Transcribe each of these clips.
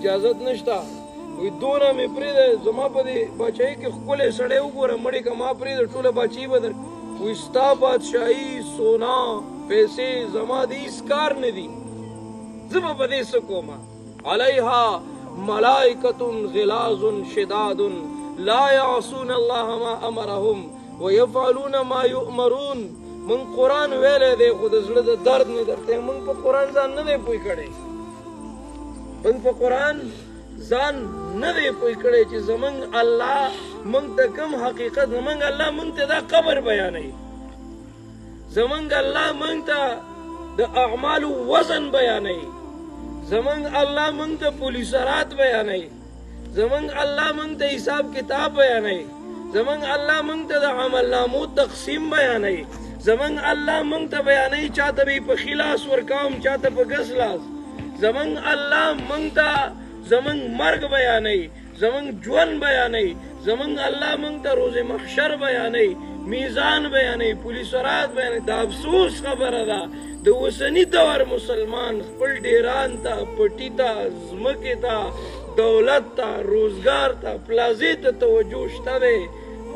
اجازت نشته. وایي دونه مې پرېږده، زما په دې باچاهي کې ښکلی سړی وګوره، مړی که ما پرېږده ټوله باچاهي به در. وایي ستا بادشاهي، سونا، پیسې زما د هېڅ کار نه دي، زه به په دې څه کوم؟ علیها ملائکة غلاظ شداد لا يعصون الله ما امرهم ويفعلون ما يؤمرون. مونږ قرآن ویلی دی خو د زړه د درد نه درته مونږ په قرآن ځان نه دی پوه کړی، مونږ په قرآن ځان نه دی پوه کړی چې زمونږ الله مونږ ته کوم حقیقت، زمونږ الله مونږ ته دا قبر بیانوي، زمونږ الله مونږ ته د اعمالو وزن بیانوي، زمونږ الله مونږ ته پولیسرات بیانوي، زمونږ الله مونږ ته حساب کتاب بیانوي، زمونږ الله مونږ ته د عملنامو تقسیم بیانوي، زمونږ الله مونږ ته بیانوي چاته به یې په ښي لاس ورکوم، چاته په ګس لاس، زمونږ الله مونږ ته زمونږ مرګ بیانوي، زمونږ ژوند بیانوي، زمونږ الله مونږ ته روز محشر بیانوي، میزان بیانوي، پولیسرات بیانوي. د افسوس خبره ده د اوسني دور مسلمان خپل ډیران ته، پټي ته، ځمکې ته، دولت ته، روزګار ته، پلازې ته توجه شته دی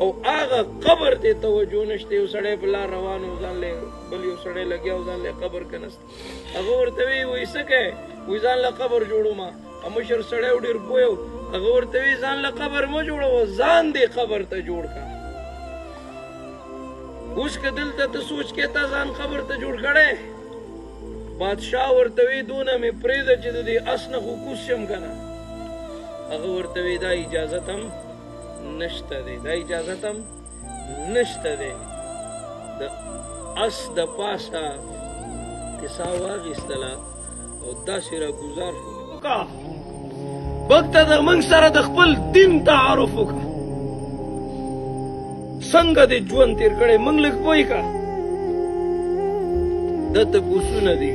او هغه قبر ته توجه نشته. یو سړی په لار روان و، ځان له بل یو سړی لګیا و، ځان له قبر کنست، هغه ورته وایي وایي څه کوې؟ وایي ځان له قبر جوړوم. مشر سړی و، ډېر پوه و، هغه ورته وایي ځان له قبر مه جوړوه، ځان دې قبر ته جوړ کړه. اوس که دلته ته سوچ کې تا ځان قبر ته جوړ کړی، بادشاه ورته وایي دونه مې پرېږده چې د دې اس نه خو کوز شم که نه. هغه ورته وایي دا اجازت هم نشته دی، دا اجازت هم نشته دی. د اس د پاسه کیسه واخیستله او داسې را ګوزار شو. موږ ته د موږ سره د خپل دین تعارف وکړه، څنګه دې ژوند تېر کړی موږ لږ پوه کړه. دا تپوسونه دي،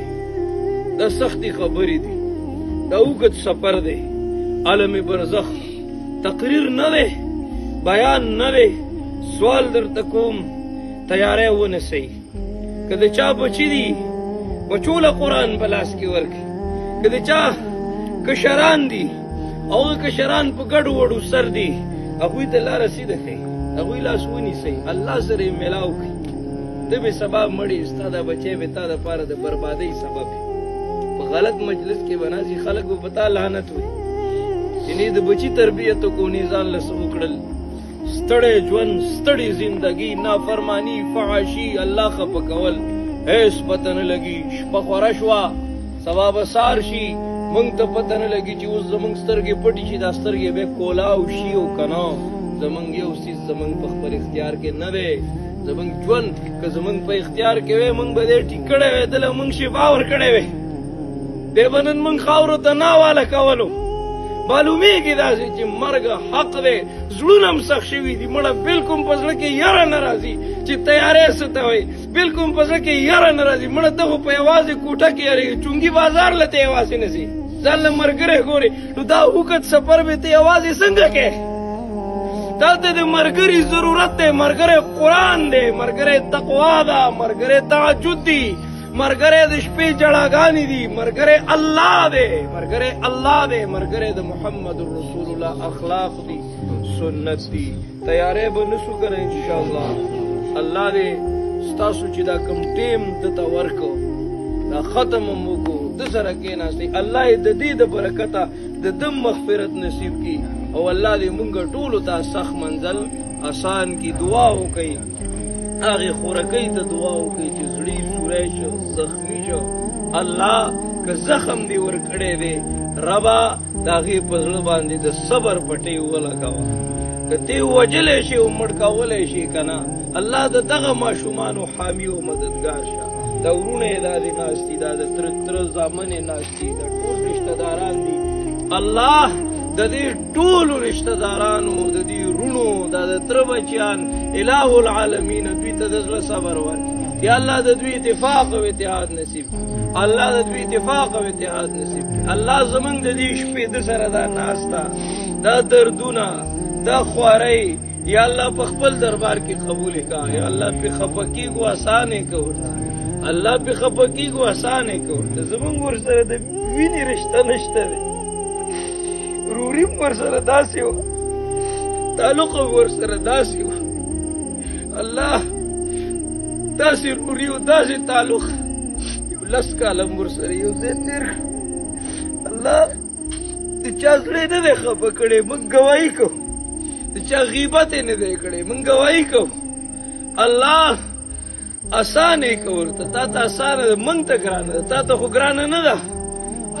دا سختې خبرې دي، دا اوږد سفر دی، عالم برزخ تقریر نه دی، بیان نه دی. سوال درته کوم، تیاری ونیسئ. که د چا بچي دي بچو له قرآن په لاس کې ورکړي، که د چا کشران دي او کشران په ګډو وډو سر دي، هغوی ته لاره سیده ښیي، هغوی لاس ونیسئ، الله سره یې ملاو کړي. ته به سبا مړی، ستا دا بچی به تا دپاره د بربادۍ سبب وي. په غلط مجلس کې به ناست خلک به په تا لعنت وي چې نه د بچي تربیت وکړو، نه ځان له څه وکړل. ستړی ژوند، ستړې زندګي، نافرمانی، فحاشي، الله خفه کول، هېڅ پته نه لګي. شپه خوره شوه، سبا به سار شي، موږ ته پته نه لګي چې اوس زموږ سترګې پټې شي، دا سترګې به کولاو شي او که نه. زموږ یو څیز زموږ په خپل اختیار کې نه دی. زموږ ژوند که زموږ په اختیار کې وی، موږ به دې ټیک کړی وی، دله موږ شفا ورکړی وی، دی به نن موږ خاورو ته نه حواله کولو. معلومیږي داسې چې مرګ حق دی. زړونه هم سخت شوي دي، مړه بالکل په زړه کې یره نه راځي چې تیاری څه ته وایي، بالکل په زړه کې یره نه راځي. مړه ته خو په یوازې کوټه کې یریږي، چونګي بازار له ته یوازې نه ځې، ځان له ملګری ګورې، نو دا اوږد سفر به ته یوازې څنګه کوې؟ تا ته د ملګري ضرورت دی. ملګری قرآن دی، ملګری تقوا ده، ملګری تهجد دی، ملګری د شپې ژړاګانې دي، ملګری الله دی، ملګری الله دی، ملګری د محمد رسول الله اخلاق دي، سنت دي. تیاری به نسو کنه انشاءالله. الله دې ستاسو چې دا کوم ټیم ده ته ورکړو، دا ختم هم وکړو، ده سره کښېناستئ، الله یې د دې د برکته د ده مغفرت نصیب کړي، او الله دې مونږ ټولو ته سخت منزل اسان کړي. دعا وکړئ هغې خورکۍ ته، دعا وکړئ چې زړه یې سوری شو، زخمي شو. الله که زخم دې ورکړی دی ربا، د هغې په زړه باندې د صبر پټۍ ولګوه. که تی وژلی شي او مړ کولی شي که نه، الله د دغه ماشومانو حامي او مددګار شه. دا وروڼه یې دا دې ناست دي، دا د تره تره زامن یې ناست دي، دا ټول رشته داران دي. الله د دې ټولو رشته دارانو، د دې وروڼو، دا د تره بچیان، الہ العالمین دوی ته د زړه صبر ورکړي. یا الله د دوی اتفاق او اتحاد نصیب کړي. الله د دوی اتفاق او اتحاد نصیب کړي. الله زمونږ د دې شپې د سره دا ناسته، دا دردونه، دا خوارۍ، یا الله په خپل دربار کې قبول کړه. یا الله په خفه کېږو اسان یې کړه ورته، الله په خفه کېږو اسان یې کړه ورته. زمونږ ورسره د وینې رشته نشته دی. روري هم ورسره داسې وه، تعلق هم ورسره داسې وه. الله داسې روري او داسې تعلق، یو لس کاله هم ورسره یو ځای تېر کړ. الله د چا زړه نه دی خفه کړی، موږ ګواهي کوو. د چا غیبت یې نه دی کړی، موږ ګواهي کوو. الله اسان یې که ورته، تا ته اسانه ده، موږ ته ګرانه ده، تا ته خو ګرانه نه ده.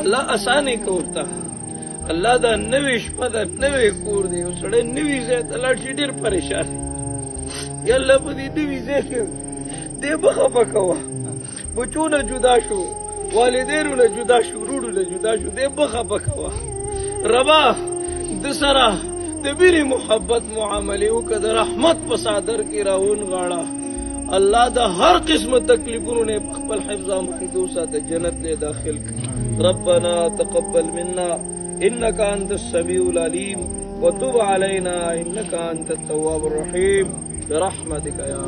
الله اسان یې که ورته. الله دا نوې شپه ده، نوی کور دی، یو سړی نوي ځای ته لاړ شي ډېر پریشان دی. یا الله په دې نوي ځای کې دې مه خفه کوه. بچو نه جدا شو، والدینو نه جدا شو، وروڼو نه جدا شو، دې مه خفه کوه. ربا د سره د مینې محبت معاملې وکړه، د رحمت په څادر کې راونغاړه. الله د هر قسم تکلیفونو نه په خپل حفظ امان کې وساته، جنت له داخل کړه. ربنا تقبل منا انك انت السميع العليم وتب علينا انك انت التواب الرحيم برحمتك يا